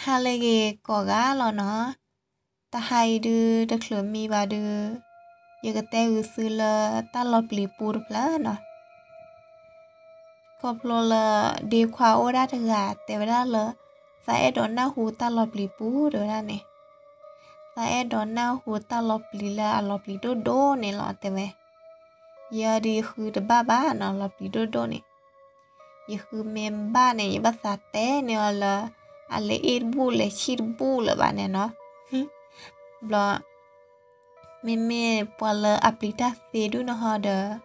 ဟါလၢအဂ့ၤကိးဂၤလီၤနီၤ, တဟါအံၤဒုးတချုးမံဘၣ်ဒုး, ယကတဲဂုာ်သုလၢတၢ်လီၤပျံၤပူတဖျၢၣ်နီၤ. ခီဖျိလၢ ဒ့ခွါအိၣ်ဝဲဒၣ်တဂၤ တဲဝဲဒၣ်လၢ သးအဲၣ်ဒိးနၢ်ဟူတၢ်လီၤပျံၤပူတဲဝဲဒၣ်န့ၣ်, သးအဲၣ်ဒိးနၢ်ဟူတၢ်လီၤပျံၤလၢအလီၤပျံၤဒိၣ်ဒိၣ်န့ၣ်လီၤတဲဝဲ. ယဲဒုးယဃုတဘၣ်ဘၣ်နီၤ လီၤပျံၤဒိၣ်ဒိၣ်န့ၣ်, ယဃုမ့ၢ်ဘၣ်န့ၣ် ယဘၣ်သးတဲန့ၢ်အီၤလၢ အလဲၤအ့ၣ်တဘူၣ်လဲၤဆံၣ်တဘူၣ်လၢၤဘၣ်န့ၣ်နီၤ. ဘျီ မ့မ့ၢ်ပှၤလၢအပျံၤတၢ်သ့ဒုးန့ၣ်ဟီဒီး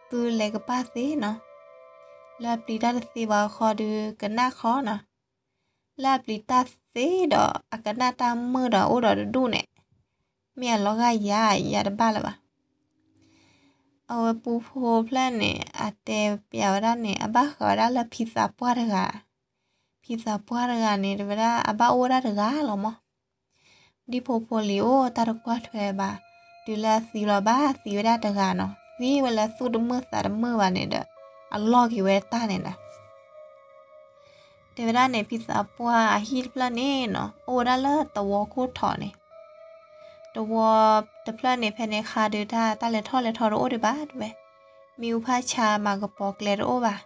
သုလဲၤကပၣ်သ့နီၤ. လၢအပျံၤတၢ်တသ့ဘၣ်အခီဒုး ကနၣ်ခီနီၤ. လၢအပျံၤတၢ်သ့ဒီးအကနၣ်တၢ်မုာ်ဒီးအိၣ်ဒီးတဒူၣ်န့ၣ်, မ့ၢ်အလီၤဂာ်ယၤ ယၤတဘၣ်လၢၤဘၣ်. အဝဲပူဖိဖျၢၣ်န့ၣ် အတဲပျးဝဲဒၣ်န့ၣ် အဘၣ်ဃးဝဲဒၣ်လၢဖံသးပှၢ်တဂၤ, ဖံသးပှၢ်တဂၤန့ၣ် တဲဝဲဒၣ်အဘၣ်အိၣ်ဝဲဒၣ်တဂၤလီၤမး. ဒ်ဖိဖိလံၤအိၣ်တၢ်တကွၢ်ထွဲဘၣ်, တုၤလၢအသံလီၤဘၣ်သံဝဲဒၣ်တဂၤနီၤ, သံဝဲလၢသူၣ်တမုာ်သးတမုာ်ဘၣ်န့ၣ်ဒီး အလီၢ်က့ၤဝဲတၢ်န့ၣ်ဒီး တဲဝဲဒၣ်န့ၣ် ဖံသးပှၢ်အဟံၣ်တဖျၢၣ်န့ၣ်နီၤ အိၣ်ဝဲဒၣ်လၢသဝီခိၣ်ထိးန့ၣ်, သဝီတဖျၢၣ်န့ၣ် ဖဲန့ၣ်ခါဒုးတၢ် တၢ်လဲၤထီၣ်လဲၤထီတအိၣ်ဒံးဘၣ်တဲဝဲ, မ့ၣ်အူဖးဆါမၤကပီၤကျဲတအိၣ်ဘၣ်.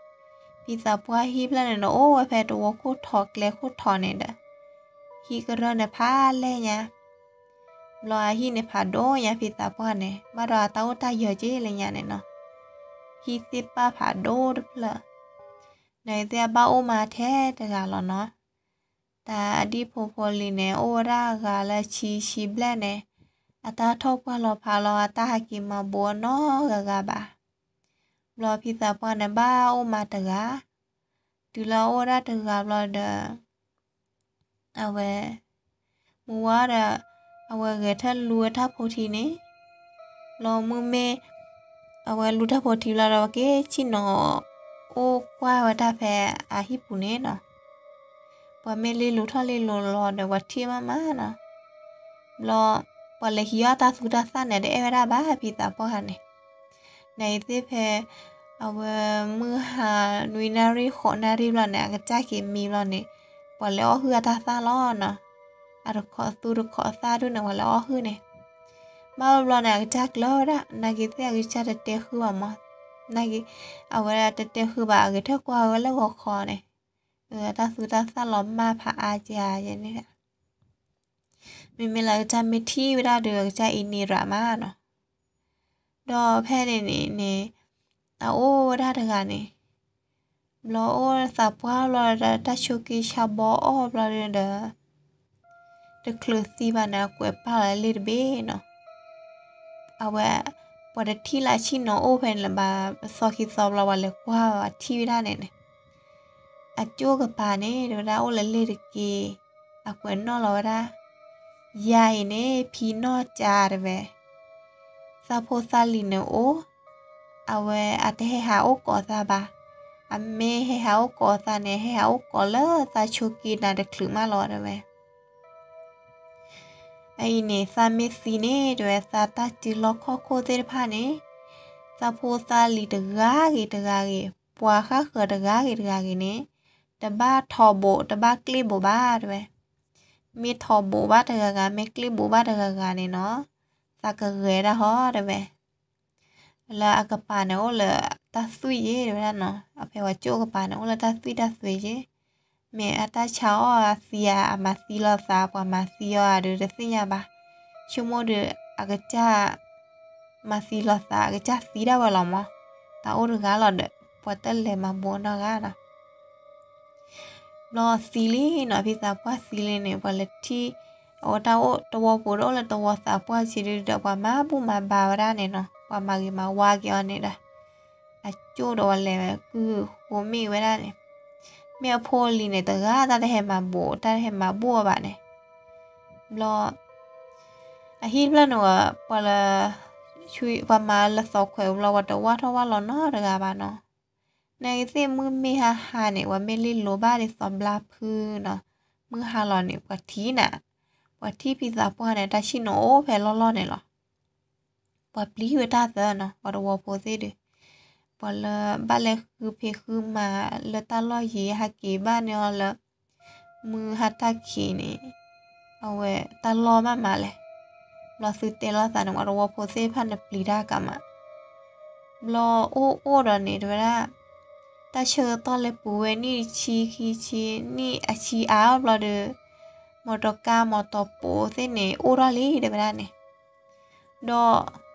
ဖံသးပှၢ်ဟံၣ်ဖျၢၣ်န့ၣ်ဒီး အိၣ်ဝဲဖဲသဝီခိၣ်ထိးကျဲခိၣ်ထိးန့ၣ်ဒီး ဟံၣ်ကရၢၢ်န့ၣ်ဖးလဲၢ်ညါ, ဘျီအဟံၣ်န့ၣ်ဖးဒိၣ်ညါ ဖံသးပှၢ်န့ၣ် ဘၣ်ဒီးအတၢ်အိၣ်တၢ်ယၢၤက့လၢညါန့ၣ်နီၤ, ဟံၣ်သ့ၣ်ပာ်ဖးဒိၣ်တဖျၢၣ်, နသ့ၣ်အဘၣ်အိၣ်မးထဲတဂၤလီၤနီၤ. တၢ်ဒ်ဖိဖိလံၤန့ၣ် အိၣ်ဝဲဒၣ်အဂၤလၢဆံဆံဘျဲၣ်န့ၣ်, အတၢ်ထီၣ်ပှၢ်လီၤဖးလီၤ အတၢ်ဟးက့ၤမၤဘူးအနီတဂၤဂၤဘၣ်. ဘျီဖံသးပှၢ်န့ၣ်ဘၣ်အိၣ်မးတဂၤ, တုၤလၢအအိၣ်ဝဲဒၣ်တဂၤဘျီဒီး အဝဲ မုၢ်ဝါဒီး အဝဲဂဲၤထၢၣ်လူဝဲတၢ်ဖိထံန့ၣ်, ဘျီမုၢ်မ့ၢ် အဝဲလူတၢ်ဖိထံဘျီဒီး အဝဲက့ၤဆ့ၣ်နီၤ အိၣ်ကွၢ်ဝဲတၢ်ဖဲအဟံၣ်ပူၤန့ၣ်နီၤ. ပှၤမ့ၢ်လ့လိၤထီၣ်လ့လိၤလီၤဒီး ပှၤထံၣ်မးမးနီၤ. ဘျီ ပှၤလဲၤဟံးအီၣ်တၢ်သူတၢ်သၣ်န့ၣ် တအဲၣ်ဝဲဒၣ်ဘၣ် ဖံသးပှၢ်န့ၣ်. နအံၤသ့ၣ်ဖဲ အဝဲမုၢ်ဟါ နွံနၣ်ရံၣ် ဃိးနၣ်ရံၣ်ဘျီန့ၣ် အကစၢ်က့ၤမံဘျီန့ၣ် ပှၤလဲၤအီၣ်ဟုၣ်အတၢ်သၣ်လီၤနီၤ. အတခိးသူတခိးသၣ်ဒုးန့ၣ် ပှၤလဲၤအီၣ်ဟုၣ်န့ၣ်, ဘၣ်ဘျီန့ၣ် အကစၢ်ကျၢၤဝဲဒၣ် နာ်က့ၤသ့ၣ်အကစၢ်တတဲဟုၣ်ဘၣ်မး, နာ်က့ၤ အဝဲဒၣ်တတဲဟုၣ်ဘၣ် အဂဲၤထၢၣ်ကွၢ်ဝဲလၢဂီၤခီန့ၣ်, တၢ်သူတၢ်သၣ်လီၤမၢ်ဖးအါကဲန့ၣ် မ့မ့ၢ်လၢအကစၢ်မ့ၢ်ထံၣ်ဝဲဒၣ်ဒီး အကစၢ်အံၤန့ၣ်ရးမးနီၤ. ဒီးဖဲန့ၣ်န့ၣ်န့ၣ် အအိၣ်ဝဲဒၣ်တဂၤန့ၣ်, ဘျီအိၣ်သးပှၢ်ဘျီဒီး တၢ်ဆိးက့ဆါဘီအီၣ်ဘျီဒီး တချုးသံဘၣ်န့ၣ် အကွဲးပာ်လီၤလ့ၣ်တဘ့ၣ်နီၤ. အဝဲ ပှၤတထံၣ်လၢအဆ့ၣ်နီၤအိၣ်ဖဲန့ၣ်လၢၤဘၣ်, သီခံသီဘျီ ပှၤလဲၤကွၢ်ဝဲ ပှၤထံၣ်ဝဲဒၣ်န့ၣ်န့ၣ်, အကၠိၣ်ကပၤန့ၣ် တဲဝဲဒၣ်အိၣ်လၢလ့ၣ်တက့ၢ်, အကွဲးနီၣ်လီၤဝဲဒၣ်, ယၤအံၤန့ၣ် ဖံနီၢ်ကါတဲဝဲ, သးဖိသးလံၤန့ၣ်အိၣ်, အဝဲအတဟဲဟးအိၣ်ကိးသးဘၣ်, အမ့ၢ်ဟဲဟးအိၣ်ကိးသးန့ၣ် ဟဲဟးအိၣ်ကိးလၢသးဆိးက့နၤတချုးမးလီၤတဲဝဲ. အအံၤန့ၣ် သးမ့ၢ်သံန့ၣ် တဲဝဲ သးတၢ်စုလီၢ်ခီၣ်ခိၣ်သ့ၣ်တဖၣ်န့ၣ်, သးဖိသးလံၤတဂၤဂ့ၤတဂၤဂ့ၤ, ပှၤဃၣ်ဃၢၤတဂၤဂ့ၤတဂၤဂ့ၤန့ၣ်, တဘၣ်ထိးဘိး တဘၣ်ကျ့ၣ်ဘိးဘၣ်တဲဝဲ. မ့ၢ်ထိးဘိးဘၣ်တဂၤဂၤ မ့ၢ်ကျ့ၣ်ဘိးဘၣ်တဂၤဂၤန့ၣ်နီၤ, သးကဂဲၤဒၣ်ဟီတဲဝဲ. လၢအကပၤန့ၣ်အိၣ်လၢတၢ်သွံၣ်ယ့ၤတဲဝဲဒၣ်နီၤ, အဖဲပှၤကၠိၣ်ကပၤန့ၣ် အိၣ်လၢတၢ်သွံၣ်တၢ်သွဲယ့ၤ, မ့ၢ်အတၢ်ဆါအီၣ်အသံဧါ အမၤသံလီၤသး ပှၤမၤသံအီၤဧါဒုးတသ့ၣ်ညါဘၣ်, ဆိကမိၣ်ဒီး အကစၢ် မၤသံလီၤသး အကစၢ်သံဒၣ်ဝဲလီၤမး, တၢ်အိၣ်တဂၤလီၤဒီး ပှၤတလဲၤမၤဘူးနီတဂၤနီၤ. ဘျီသံလံနီၤ, ဖံသးပှၢ်သံလံန့ၣ် ပှၤလဲၤထံၣ်, အဝဲတၢ်အိၣ်တဝီပူၤဒီးအိၣ်လၢတဝီသးပှၢ်ဆံးဒုးဒီး ပှၤမၤဘူၣ်မၤဘါဝဲဒၣ်န့ၣ်နီၤ, ပှၤမၤဂ့ၤမၤဝါက့ၤအီၤန့ၣ်ဒီး အကၠိၣ်ဒီးပှၤလဲၤဝဲကုၢ်ဃိမ့ၣ်ဝဲဒၣ်န့ၣ်, မ့ၢ်အဖိအလံၤန့ၣ် တဂၤတၢ်တဟဲမၤဘူး တၢ်တဟဲမၤဘူၣ်အီၤဘၣ်န့ၣ်, ဘျီ အဟံၣ်တဖျၢၣ်န့ၣ် ပှၤလၢ ပှၤမၤလၢသီခွဲးဘျီ ပှၤတဝၢ်ထီၣ်ဝၢ်လီၤနီတဂၤဘၣ်နီၤ. နကသ့ၣ်မုၢ်မ့ၢ်ဟါဟါန့ၣ် ပှၤမ့ၢ်လ့လိၤဘၣ်ဒ်သိးဘျါဖုနီၤ, မုၢ်ဟါလီၤန့ၣ် ပှၤထံၣ်နၤ, ပှၤထံၣ်ဖံသးပှၢ်န့ၣ် တၢ်ဆ့ၣ်နီၤအိၣ်ဖဲလီၢ်လီၢ်န့ၣ်လီၤ. ပှၤပျံၤဝဲတၢ်သၢနီၤ, ပှၤတဝီဖိသ့ၣ်ဒုး, ပှၤလၢဘၣ်လဲၤဃုဖံးဃုမၤလၢတၢ်လီၢ်ယံၤ ဟဲက့ၤဘၣ်န့ၢ်အီၤလၢ မုၢ်ဟါတၢ်ခံးန့ၣ် အဝဲတၢ်လီၢ်မးမးလဲၣ်, ဘျီသုတဲလိာ်သးန့ၣ် ပှၤသဝီဖိသ့ၣ်တဖၣ်န့ၣ်ပျံၤတၢ်ကးမး, ဘျီအိၣ်အိၣ်ဒီးန့ၣ် တဲဝဲဒၣ် တၢ်ဆၢကတီၢ်လဲၤပူၤဝဲနံၣ်တဆံခံဆံ နံၣ်အဆံအါဘျီဒီး မီတီကါ မီတီပိးသ့ၣ်န့ၣ် အိၣ်ထီၣ်လံ တဲဝဲဒၣ်န့ၣ်, ဒီး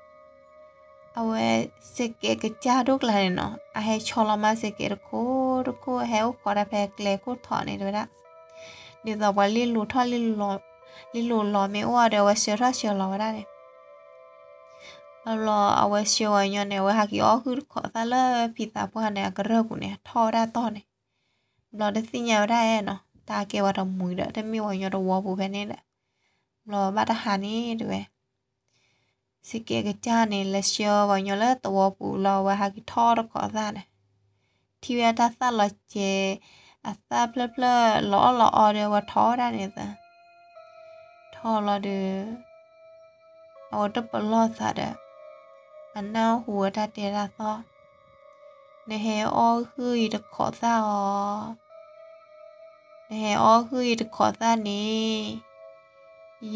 အဝဲစဲးကဲးကစၢ်ဒိၣ်ကျါန့ၣ်နီၤ အဟဲဆီလီၤမးစဲးကဲးတခိၣ်တခိၣ် ဟဲအိၣ်ခိးတၢ်ဖဲကျဲခိၣ်ထီးန့ၣ် တဲဝဲဒၣ်, ဒ်သိးပှၤလ့လိၤထီၣ် လ့လိၤလီၤမ့ၢ်အိၣ်ဒီး အဝဲဆှၢထီၣ်ဆှၢလီၤဝဲဒၣ်န့ၣ်, ဘျီဘျီအဝဲဆှၢဝဲညီန့ၣ် အဝဲဟးက့ၤအီၣ်ဟုၣ်တခိးသၣ်လၢဖံသးပှၢ်န့ၣ် အကရၢၢ်ပူၤန့ၣ် ထီၣ်ဝဲဒၣ်တီၢ်န့ၣ်, ဘျီတသ့ၣ်ညါဝဲဒၣ်နီၤ တၢ်ကဲဝဲတမှံၤဒီး တမ့ၢ်ဝဲညီတဝီပူၤဖဲန့ၣ်ဒီး, ဘျီဘၣ်တဟါန့ၣ် တဲဝဲ စကဲးကစၢ်န့ၣ် လဲၤဆှၢပှၤညီလၢသဝီပူၤလီၤ အဝဲဟးက့ၤထီၣ်တခိးသၣ်န့ၣ်, ထံၣ်ဝဲတၢ်သၣ်လီၤစဲး, အသၣ်ဖျၢၣ်ဖျၢၣ်လီၤအီၣ်လီၤအီဒီး အဝဲထီၣ်ဝဲဒၣ်န့ၣ်သၢ, ထီၣ်လီၤဒီး အဝဲတပလီၢ်သးဒီး အနၢ်ဟူဝဲတၢ်တဲတၢ်သီၣ်, နဟဲအီၣ်ဟုၣ်ယတခိးသၣ်အီၤ နဟဲအီၣ်ဟုၣ်ယတခိးသၣ်န့ၣ်,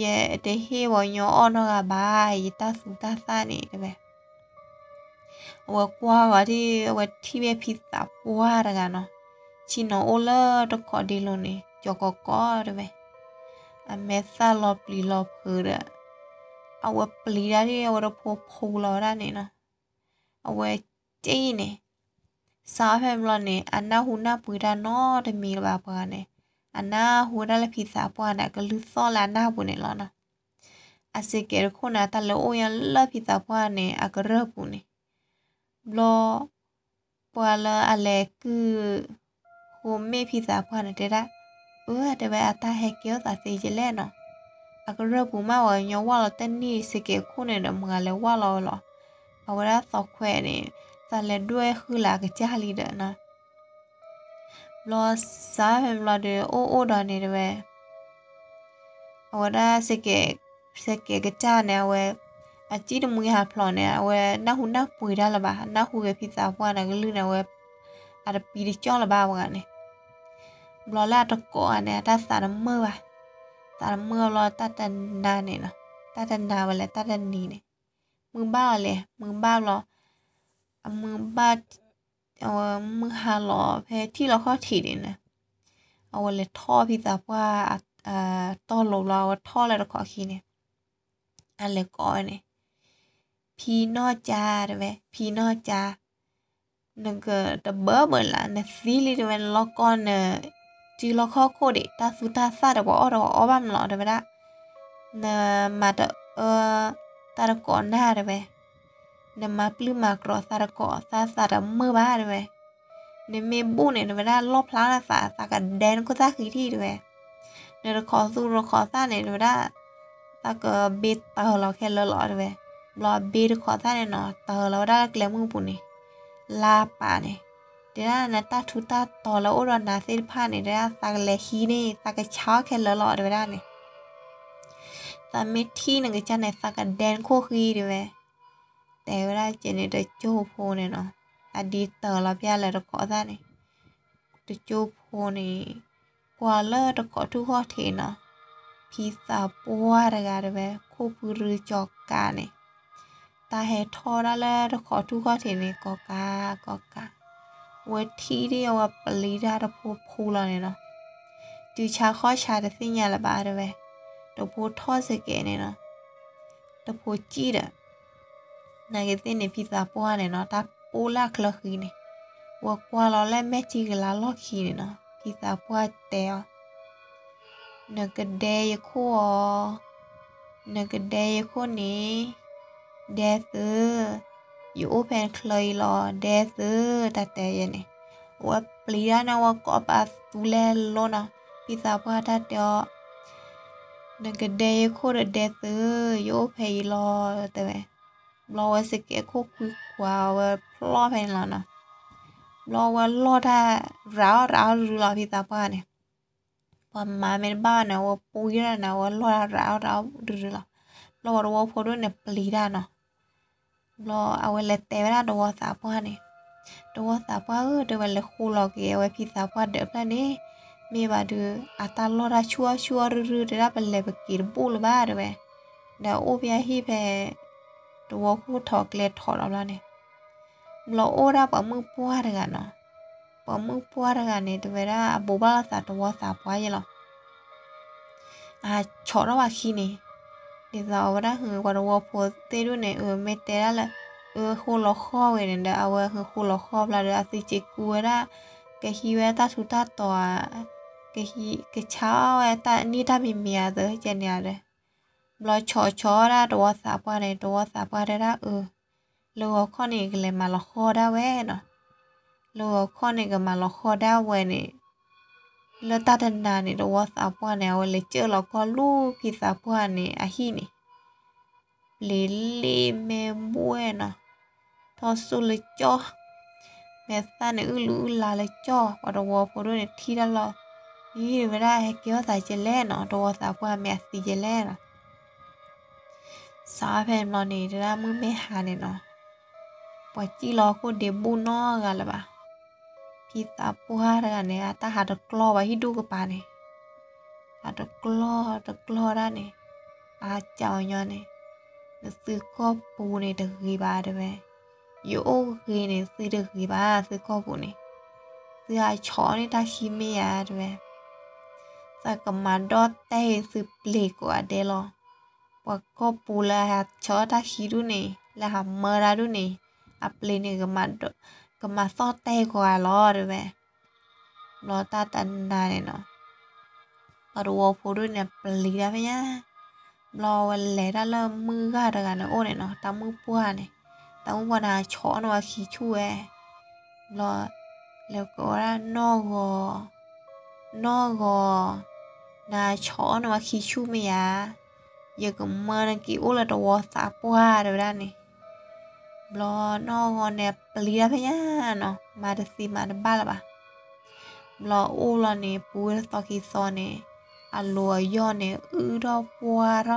ယတဟ့ၣ်ပှၤညီအီၣ်နီတဂၤဘၣ် ယတၢ်သူတၢ်သၣ်န့ၣ် တဲဝဲ, အဝဲကွၢ်ဂီၤဒ် အဝဲထံၣ်ဝဲဖံသးပှၢ်တဂၤနီၤ, ဆ့ၣ်နီၤအိၣ်လၢတခိးဒ့လိၤန့ၣ် ကၠီၤကီးကီးတဲဝဲ, အမဲာ်သၣ်လီၤပျံၤလီၤဖုးဒီး အဝဲပျံၤတၢ်ဒ် အဝဲတဖိဖိလီၤဝဲဒၣ်န့ၣ်နီၤ, အဝဲက့ၤန့ၣ် စးဖဲဘျီန့ၣ် အနၢ်ဟူနၢ်ပှ့ၤတၢ်နီတမံၤလၢၤဘၣ်ပှၤန့ၣ်, အနၢ်ဟူဝဲဒၣ်လၢဖံသးပှၢ်န့ၣ် အကလုၢ်သီၣ်လၢအနၢ်ပူၤန့ၣ်လီၤနီၤ, အစကဲးတခိၣ်န့ၣ် အတၢ်လဲၤအိၣ်ညါလၢဖံသးပှၢ်န့ၣ် အကရၢၢ်ပူၤန့ၣ်, ဘျီ ပှၤလၢအလဲၤကုၢ် ဃိမ့ၢ်ဖံသးပှၢ်န့ၣ်တဲဒၣ်, အၢ တဲဝဲအတၢ်ဟဲကဲထီၣ်သးသ့ယလဲၣ်နီၤ, အကရၢၢ်ပူၤမးဝဲညီဝၢ်လီၤတန့ၢ်စကဲးခိၣ်န့ၣ်ဒီး မတၤလဲၤဝၢ်လီၤဝဲလီၤ, အဝဲဒၣ်သီခွဲးန့ၣ် သးလဲၤဒွဲၣ်ဃုလၢအကစၢ်လံဒီးနီၤ, ဘျီစးဖဲဘျီဒီး အိၣ်အိၣ်ဒီးန့ၣ်တဲဝဲ အဝဲဒၣ် စကဲးကစၢ်န့ၣ် အဝဲ အစံၣ်တမှံဟးဖျိးန့ၣ် အဝဲနၢ်ဟူနၢ်ပှ့ၤတၢ်လၢၤဘၣ်, နၢ်ဟူက့ၤဖံသးပှၢ်န့ၣ် ကလုၢ်န့ၣ် အဝဲ အတပံတကၠီၣ်လၢၤဘၣ်ဝဲန့ၣ်, ဘျီလၢအတကိးဂၤန့ၣ် အတၢ်သးတမုာ်ဘၣ်, သးတမုာ်ဘျီတၢ်တနၤန့ၣ်နီၤ, တၢ်တနၤဝဲလဲၣ် တၢ်တနံၤန့ၣ်, မုၢ်ဘၣ်အီၤလဲၣ် မုၢ်ဘၣ်ဘျီ, အမုၢ်ဘၣ် အဝဲမုၢ်ဟါလီၤ ဖဲထံၣ်လီၤခီၣ်ထံးန့ၣ်နီၤ, အဝဲလဲၤထီၣ်ဖံသးပှၢ် တီၢ်လိာ်ဘျီ အဝဲထီၣ်လၢတခိးခံန့ၣ်, အလဲၤကိးဝဲန့ၣ်, ဖံနီၢ်ကါ တဲဝဲ ဖံနီၢ်ကါ, နကတဘၢဘၢလၢ နသံလံတဲဝဲ နလီၢ်ကီၢ်န စုလီၢ်ခီၣ်ခိၣ်ဒံး တၢ်သူတၢ်သၣ်ဒီးပှၤအီၣ်ဒီးပှၤအီဘၣ်မလီၤ တဲဝဲဒၣ်, နမၤတအၢ တၢ်တကိးနၢ် တဲဝဲ, နမၤပျုၢ်မၤကြီသးတကိး သးသးတမုာ်ဘၣ် တဲဝဲ, နမ့ၢ်ဘူၣ်န့ၣ် တဲဝဲဒၣ် လီၣ်ဖျါနသး သးကဒဲနခိၣ်သၣ်ဃံထံၣ် တဲဝဲ, နတခိးသူတခိးသၣ်န့ၣ် တဲဝဲဒၣ် သးကဘ့တၢၢ်လီၤခဲလၢာ်လီၤ တဲဝဲ, ဘျီအဘ့တခိးသၣ်န့ၣ်နီၤ တၢၢ်လီၤဝဲဒၣ်လၢကျဲမုၢ်ပူၤန့ၣ်, လါပာ်န့ၣ်, တဲဒၣ်နတၢ်ထူးတၢ်တီၤလၢအိၣ်ဒီးနၤသ့ၣ်တဖၣ်န့ၣ် တဲဒၣ် သးကလဲၤဟံးန့ၢ် သးကဆါအီၣ်ခဲလၢာ်လီၤ တဲဝဲဒၣ်န့ၣ်, သးမ့ၢ်ထံၣ်နကစၢ်န့ၣ် သးကဒဲနခိၣ်ဃံ တဲဝဲ, တဲဝဲဒၣ်ကဲန့ၣ် တကၠိဖိန့ၣ်နီၤ, အဒ့တၢၢ်လီၤဖဲလၢတခိးသၣ်န့ၣ်, တကၠိဖိန့ၣ် ကွၢ်လၢတခိးထူၣ်ခီၣ်ထံးနီၤ, ဖံသးပှၢ်တဂၤတဲဝဲ ခိၣ်ဖုရူကၠီၤကးန့ၣ်, တၢ်ဟဲထီၣ်ဒၣ်လၢတခိးထူၣ်ခီၣ်ထံးန့ၣ် ကီးကး ကီးကး, အဝဲထံၣ်ဒ်အဝဲပျံၤတၢ်တဖိဖိလီၤန့ၣ်နီၤ, တုၤဆါခီၣ်ဆါတသ့ၣ်ညါလၢၤဘၣ်တဲဝဲ, တဖိထီၣ်စကဲးန့ၣ်နီၤ, တဖိစံၣ်ဒီး နာ်က့သ့ၣ်န့ၣ် ဖံသးပှၢ်န့ၣ်နီၤ တၢ်ပိၢ်လၢအချၢဃံန့ၣ်, ဝဲကွၢ်လီၤလၢမဲာ်ထံကလၤလီၢ်ခံန့ၣ်နီၤ ဖံသးပှၢ်တဲအီၤ, နကဒဲယခိၣ်အီၤ, နကဒဲယခိၣ်န့ၣ်, ဒဲသု, ယအိၣ်ဖဲနချၢအံၤလီၤ ဒဲသု, တၢ်တဲယဲန့ၣ်, အဝဲပျံၤတၢ်န့ၣ် အဝဲကိးပသူလဲၤလိၤနီၤ, ဖံသးပှၢ်တၢ်တဲအီၤ နကဒဲယခိၣ်ဒီးဒဲသု, ယအိၣ်ဖဲအံၤလီၤ တဲဝဲ, ဘျီဝဲစကဲးခိၣ်ကွံခွးဝဲဖျီၣ်ဖဲန့ၣ်လီၤနီၤ, ဘျီဝဲလီၢ်တၢ်ရးအီၣ်ရးအီၣ်ဒုဒုလီၤ ဖံသးပှၢ်န့ၣ်, ပှၤမၤမ့ၢ်တဘၣ်ဘၣ်န့ၣ် အဝဲပူၤယဲၢ်န့ၣ် အဝဲလီၢ်တၢ်ရးအီၣ်ရးအီၣ်ဒုဒုလီၤ, ဘျီဝဲတဝီဖိဒိၣ်န့ၣ်ပျံၤတၢ်နီၤ ဘျီအဝဲလဲၤတဲဝဲဒၣ်တဝီသးပှၢ်န့ၣ်, တဝီသးပှၢ်ဧၢ တဲဝဲလဲၤဃိလီၤက့ၤ အဝဲဖံသးပှၢ်ဒၢးဖျၢၣ်န့ၣ်, မ့ၢ်ဘၣ်ဒုး အတၢ်လီၢ်တၢ်ဆူၣ်အီၣ်ဆူၣ်အီၣ်ရုၢ်ရုၢ် တဲဒၣ်ပလဲၤပက့ၤတဘူၣ်လၢၤဘၣ်တဲဝဲ, ဒီးအိၣ်ဖဲအဟံၣ်ဖဲ တဝီခိၣ်ထီၣ်ကျဲထီၣ်ဒီးဘျီန့ၣ်, ဘျီအိၣ်ဒၣ်ပှၤမုၣ်ပှၢ်တဂၤနီၤ, ပှၤမုၣ်ပှၢ်တဂၤန့ၣ် တဲဝဲဒၣ်အဘိးဘၣ်လိာ်သးတဝီသးပှၢ်ယဲလီၤ. အဆီၣ်ထီၣ်ဘၣ်ခံန့ၣ်, ဒ်သိးအဝဲဒၣ်ဟုပှၤတဝီဖိသ့ၣ်ဒိၣ်န့ၣ် အမ့ၢ်တဲဒၣ်လၢ အဃိလီၤဃီၣ်ဝဲန့ၣ်ဒီး အဝဲဟုဃိလီၤဃီၣ်ဘျီဒီး အသုစ့ၢ်ကူဝဲဒၣ် ကဟံးဝဲတၢ်ထူးတၢ်တီၤဧါ, ကဟံးကဆါအီၣ်ဝဲတၢ်နံၣ်တၢ်မံၤမံၤဧါသၢကဲန့ၣ်ဧါဒီး, ဘျီဆီၣ်ဆီၣ်ဒၣ်တဝီသးပှၢ်န့ၣ် တဝီသးပှၢ်တဲဒၣ်အၢ လၢဂီၤခီၣ်န့ၣ် ကလဲၤမၤလီၤဃီၣ်ဒၣ်ဝဲနီၤ, လၢဂီၤခီၣ်န့ၣ် ကမၤလီၤဃီၣ်ဒၣ်ဝဲန့ၣ်, လၢတၢ်တနၤန့ၣ် တဝီသးပှၢ်န့ၣ် အဝဲလဲၤကၢၣ်လီၤကီၢ်လူၤဖံသးပှၢ်န့ၣ် အဟံၣ်န့ၣ် ပျ့ၤလ့မဲဘှဲၣ်နီၤ, ထီၣ်စိၣ်လၢကၠီၣ်, မဲာ်သၣ်န့ၣ်အုၣ်လူၤအုၣ်လါလၢကၠီၣ်, ပှၤတဝီဖိဒိၣ်န့ၣ် ထံၣ်တၢ်လီၤ, အံၤဝဲဒၣ်ဟဲကဲထီၣ်သးကဲလဲၣ်နီၤ, တဝီသးပှၢ်မ့ၢ်အသံကဲလဲၣ်နီၤ. စးဖဲန့ၣ်ဘျီန့ၣ် တဲဒၣ်မုၢ်မ့ၢ်ဟါန့ၣ်နီၤ, ပှၤစံၣ်လီၤခိၣ်ဒ့ဘူၣ်နီတဂၤလၢၤဘၣ်. ဖံသးပှၢ်တဂၤန့ၣ် အတၢ်ဟးတကျီဘၣ်ဟံၣ်ဒူၣ်ကပၤန့ၣ်, ဟးတကျီတကျီဒၣ်န့ၣ်, အကၢ်အီၤညီန့ၣ်, နသုကီၢ်ပူၤန့ၣ်တဂ့ၤဘၣ်တဲဝဲ, ယအိၣ်ဂ့ၤန့ၣ် သုတဂ့ၤဘၣ် သုကီၢ်ပူၤန့ၣ်, သုဟးဆီၣ်န့ၢ်တၢ်ခံမ့ၢ်ဧါတဲဝဲ, သးကမၤဒီၣ်တဲာ်သုပျ့ၤကိးဂၤဒဲးလီၤ. ပှၤကီၢ်ပူၤလၢဟးဆီၣ်တၢ်ခံဒူၣ်န့ၣ် လၢဟးမၢတၢ်ဒူၣ်န့ၣ် အပျ့ၤန့ၣ် ကမၤသီၣ်တဲာ်ကိးဂၤလီၤတဲဝဲ. ဘျီတၢ်တနၤန့ၣ်နီၤ, ပှၤတဝီဖိဒိၣ်န့ၣ် ပျံၤတၢ်ဖဲညါ, ဘျီဝဲလဲၤတၢ်လၢမုၢ်ဂၤတဂၤန့ၣ်အိၣ်န့ၣ်နီၤ, တၢ်မုၣ်ပှၢ်န့ၣ်, တၢ်မုၣ်ပှၢ်န့ၣ် ဟးဆီၣ်န့ၢ်ဝဲခံဆူၣ်ဝဲ, ဘျီ လဲၤကိးဝဲဒၣ်နီၢ်ဂီၤ နီၢ်ဂီၤ, နဆီၣ်အီၣ်န့ၢ်ဝဲခံဆူၣ်မ့ၢ်ဧါ, ယကမၢနက့ၤအိၣ်လၢတဝီသးပှၢ်တဲဝဲဒၣ်န့ၣ်. ဘျီနီၢ်ဂီၤန့ၣ် ပျံၤတၢ်ဖဲ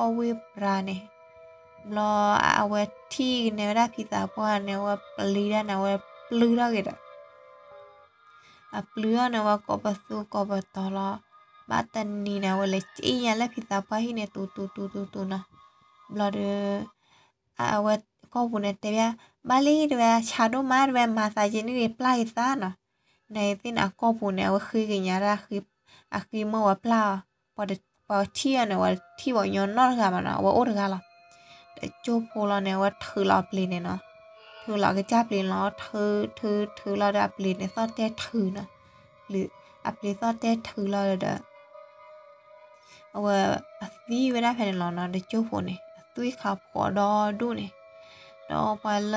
ညါနီၤ, မၤတသ့မၤတဘၣ်လၢၤဘၣ်. ဘျီအိၣ်လီၤန့ၣ် ပူၤဝဲတသီခံသီန့ၣ်, အလိၤအယီၢ်န့ၣ် အုၣ်ထီၣ်ပှၢ်ထီၣ်နီၤ, ပူၤလီၢ်ပူၤကျဲထီၣ်န့ၣ်, အစုဝ့ၢ်ပြၤခီၣ်ဝ့ၢ်ပြၤန့ၣ်, ဘျီအဝဲထံၣ်ကန့ၢ်ဝဲဒၣ်ဖံသးပှၢ်န့ၣ် အဝဲပျံၤတၢ်န့ၣ် အဝဲပျံၤထီၣ်က့ၤဒီး အပျံၤထီၣ်န့ၣ် အဝဲကိးပသူကိးပတီၤလီၤ. ဘၣ်တနံၤန့ၣ် အဝဲလဲၤက့ညါလၢဖံသးပှၢ်ဟံၣ်န့ၣ် တူၤတူၤတူၤတူၤတူၤနီၤ. ဘျီဒီး အဝဲကီၢ်ပူၤန့ၣ်တဲဘၣ်, ဘၣ်လံတဲဝဲ ဆါဒိၣ်မးတဲဝဲ မၤသးက့ၤန့ၣ်ဂ့ၤ ပျၢ်က့ၤသးနီၤ. နသ့ၣ်န့ၣ် အကီၢ်ပူၤန့ၣ် အဝဲဃ့ကညးဒၣ် အဃ့မၢဝဲပျၢ်အီၤ, ပှၤထံၣ်အီၤန့ၣ် အဝဲထံၣ်ပှၤကညီနီတဂၤဘၣ်နီၤ, အဝဲအိၣ်တဂၤလီၤ. တကၠိၢ်ဖိလီၤန့ၣ် အဝဲထုးလီၤအပျ့ၤန့ၣ်နီၤ, ထုးလီၤကစၢ်ပျ့ၤလီၤ, ထုး ထုး ထုးလီၤဒီးအပျ့ၤန့ၣ်သီၣ်တဲထုးနီၤ, အပျ့ၤသီၣ်တဲထုးလီၤဒီး အဝဲအသံဝဲဒၣ်ဖဲန့ၣ်လီၤနီၤ, တကၠိၢ်ဖိန့ၣ် အသွံၣ်ခးဖှီၣ်ဒီဒူၣ်န့ၣ်, ဒီးပှၤလၢ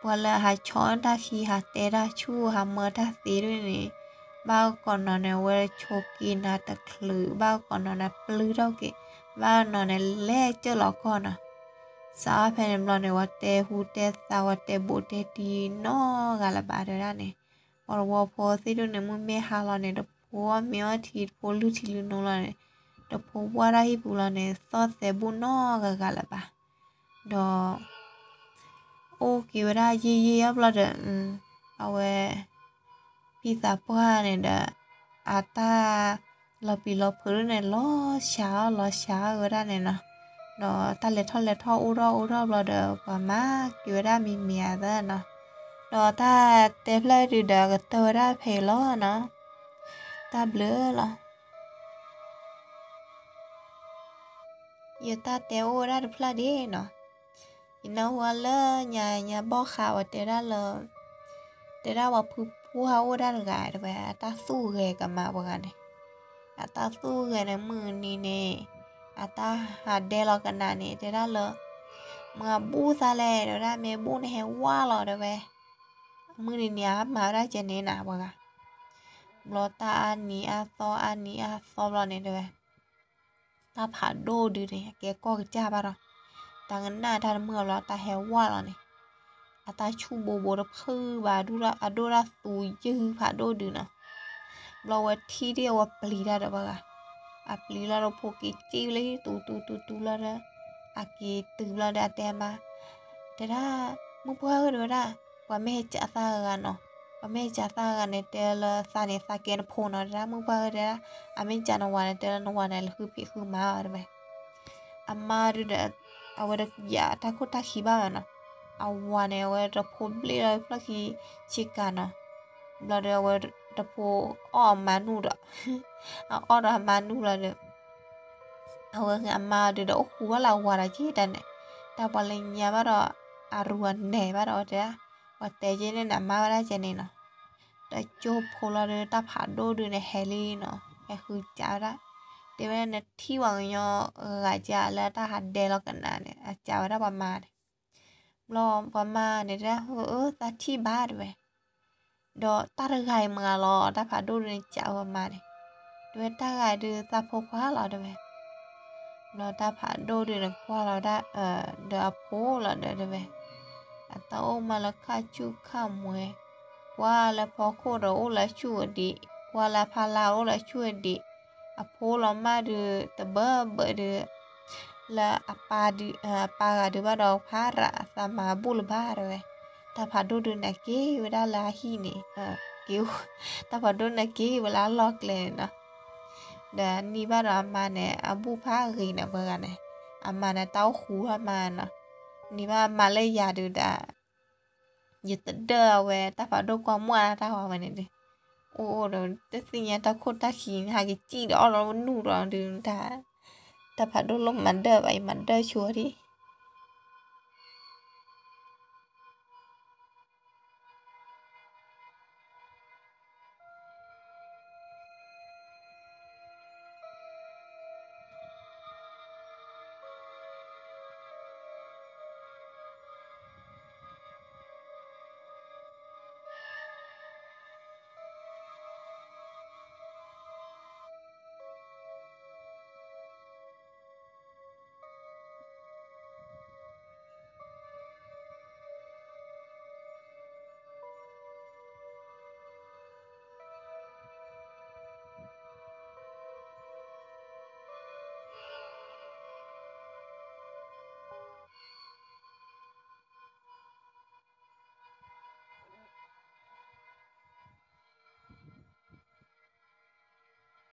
ပှၤလၢဟးဆီၣ်တၢ်ခံ ဟးတဲတၢ်ဆူၣ် ဟးမၢတၢ်သ့ဒၣ်န့ၣ်, ဘၣ်ကီးနီၤန့ၣ် အဝဲဆိးက့နၤတချုး, ဘၣ်ကီးနီၤန့ၣ် ပျံၤထီၣ်က့ၤ, ဘၣ်နီၤန့ၣ် လဲၤကၢၢ်လီၤကီၢ်နီၤ. စးဖဲန့ၣ်ဘျီန့ၣ် ဝဲတဲဟူတဲသါ ဝဲတဲဘူးတဲတံၤနီတဂၤလၢၤဘၣ်တဲဝဲဒၣ်န့ၣ်, ပှၤတဝီဖိသ့ၣ်ဒိၣ်န့ၣ် မုၢ်မ့ၢ်ဟါလီၤန့ၣ် တဖိအီၣ်မ့ၤအီထံ တဖိလုၢ်ထံလုၢ်နိလီၤန့ၣ်, တဖိဝၢ်တၢ်ဟံၣ်ပူၤလီၤန့ၣ် သီၣ်သဲးဘူးနီတဂၤဂၤလၢၤဘၣ်. ဒီး အိၣ်က့ၤဝဲဒၣ်ယံာ်ယံာ်အဘျီဒီး အဝဲ ဖံသးပှၢ်န့ၣ်ဒီး အတၢ်လီၤပျံၤလီၤဖုးဒၣ်န့ၣ် လီၤစှၤအီၣ်လီၤစှၤအီၣ်ဝဲဒၣ်န့ၣ်နီၤ. ဒီးတၢ်လဲၤထီၣ်လဲၤထီၣ်အိၣ်ထီၣ်အိၣ်ထီၣ်ဘျီဒီး ပှၤမၤက့ၤဝဲဒၣ်မံၤမံၤဧါသၢနီၤ. ဒီးတၢ်တဲဖျၢၣ်ဒုးဒီး ကတၢၢ်ဝဲဒၣ်ဖဲအံၤလီၤနီၤ. တၢ်ဘျုးလီၤ. ယတၢ်တဲအိၣ်ဝဲဒၣ်တဖျၢၣ်ဒ်နီၤ. ယနၢ်ဟူလၢညါညါဘီၣ်ဃးဝဲတဲဒၣ်လၢ တဲဒၣ်ပှၤဖုပှၢ်အိၣ်ဝဲဒၣ်တဂၤတဲဝဲ အတၢ်သူၣ်ဂဲၤကမၣ်ပှၤဂၤန့ၣ်, အတၢ်သူၣ်ဂဲၤန့ၣ်မုၢ်နံၤန့ၣ် အတၢ်ဟးဒဲလီၤကနၣ်န့ၣ် တဲဒၣ်လၢ မၤဘူၣ်သးလဲၣ် တဲဝဲဒၣ် မ့ၢ်ဘူၣ်န့ၣ်ဟဲဝါလီၤတဲဝဲ, မုၢ်နံၤန့ၣ် အမၤဝဲဒၣ်ကဲန့ၣ်နၤပှၤဂၤ ဘျီတၢ်အါနံၤအါသီအါနံၤအါသီဘျီန့ၣ်တဲဝဲ တၢ်ဖးဒိၣ်ဒုန့ၣ် အကဲကီၢ်ကစၢ်ဘၣ်ဒီး တၢ်ကနၣ်တၢ်တမုာ်ဘျီ တၢ်ဟဲဝါလီၤန့ၣ် အတၢ်ဆူၣ်ဘိဘိတဖုဘၣ် အဒိၣ်ဒၣ်သူယုၢ်ဖးဒိၣ်ဒုနီၤ. ဘျီဝဲထံၣ်ဒၣ်အဝဲပျံၤတၢ်ဒီးဘၣ်ဂၤ အပျံၤလီၤဒီးဖိက့ၤစံၣ်လၢတူၤတူၤတူၤတူၤလီၤဒီး အက့ၤတုၤဘျီဒီးအတဲမါ တဲဒၣ် မုၢ်ပှၢ်ဧၢ တဲဝဲဒၣ် ပှၤမ့ၢ်ဟဲကးသးဂၤနီၤ, ပှၤမ့ၢ်ဟဲကးသးဂၤန့ၣ် တဲလၢသးန့ၣ် သးကဲနဖိနီၤ တဲဒၣ် မုၢ်ပှၢ်ဧၢ တဲဒၣ်, အမ့ၢ်ကးနဝၤန့ၣ် တဲလၢနဝၤန့ၣ် လဲၤဃုဖံးဃုမၤအီၤတဲဝဲ. အမါဒုးဒီး အဝဲတယၤတၢ်ခိၣ်တၢ်ခံဘၣ်ဘၣ်နီၤ, အဝၤန့ၣ် အဝဲတဖိဘျ့ၣ်လီၤဖျီၣ်ခံဆ့ကၤနီၤ, ဘျီဒီး အဝဲတဖိအီၣ်အမါနုၢ်ဒီး အအီၣ်ဒီးအမါနုၢ်လီၤဒီး အဝဲအမါဒုးဒီးအိၣ်ဃူဘၣ်လၢအဝၤဒီးက့တၢ်န့ၣ်, တၢ်ပှၤလၢညါဘၣ်ဒီး အရူအနဲၣ်ဘၣ်ဒီးအဝဲတဲဒၣ်, ပှၤတဲက့န့ၣ်န့ၣ် အမါဝဲဒၣ်ကဲန့ၣ်နီၤ. ဒီးကၠိဖိလီၤဒီး တၢ်ဖးဒိၣ်ဒုးန့ၣ် ဟဲလံနီၤ, ဟဲဃုကးဝဲဒၣ်, တဲဝဲဒၣ်နထံၣ်ပှၤကညီဂၤကးလၢတၢ်ဟးဒဲလီၤကနၣ်န့ၣ် အကးဝဲဒၣ်ပှၤမါန့ၣ်. ဘျီပှၤမါန့ၣ်တဲဒၣ် အၢ သးထံၣ်ဘၣ်တဲဝဲ ဒီးတၢ်တဂၤအံၤမးလီၤ တၢ်ဖးဒိၣ်ဒုးန့ၣ် ကးဝဲပှၤမါန့ၣ်, တဲဝဲတၢ်ဂၤဒုးသးဖိခွါလီၤတဲဝဲ. ဘျီတၢ်ဖးဒိၣ်ဒုးန့ၣ်ကွၢ်လီၤဝဲဒၣ် ဒီးအဖိလီၤဒီးတဲဝဲ, အတၢ်အိၣ်မးလၢခါဆူၣ်ခါမှဲ, ကွၢ်လၢဖီခိၣ်ဒီးအိၣ်လၢဆူၣ်ဝဲဒံး, ကွၢ်လၢဖီလာ်အိၣ်လၢဆူၣ်ဝဲဒံး, အဖိလီၤမၢ်ဒုးတဘၢဘၢဒုး လၢအပၢ်ဂၤဒုးဘၣ်ဒီးဖးရး သးမၤဘူၣ်လၢၤဘၣ်တဲဝဲ. တၢ်ဖးဒိၣ်ဒုးန့ၣ်က့ၤဝဲဒၣ်လၢအဟံၣ်န့ၣ်, က့ၤ, တၢ်ဖးဒိၣ်န့ၣ်က့ၤဝဲလၢအလီၢ်ကျဲန့ၣ်နီၤ. ဒီးနံၤဘၣ်ဒီးအမါန့ၣ် အဘူၣ်ဖးဂ့ၤန့ၣ် ပှၤဂၤန့ၣ်, အမါန့ၣ် တၢ်အိၣ်ဃူအမါနီၤ. နံၤဘၣ်အမါလၢယၤဒုးဒီး ယတဒၢအဝဲ တၢ်ဖးဒိၣ်ကွၢ်မုၢ်အါတၢ်ဝဲန့ၣ်ဒီး, အိၣ်အိၣ်ဒီးတသ့ၣ်ညါတၢ်ခိၣ်တၢ်ခံန့ၣ် ဟဲက့ၤစံၣ်ဒီးအီၣ်ဒီးနုၢ်ဒီးဒုး တၢ်ဖးဒိၣ်လိၣ်မၤဒၢဘၣ် ယမၤဒၢဆိဒံး.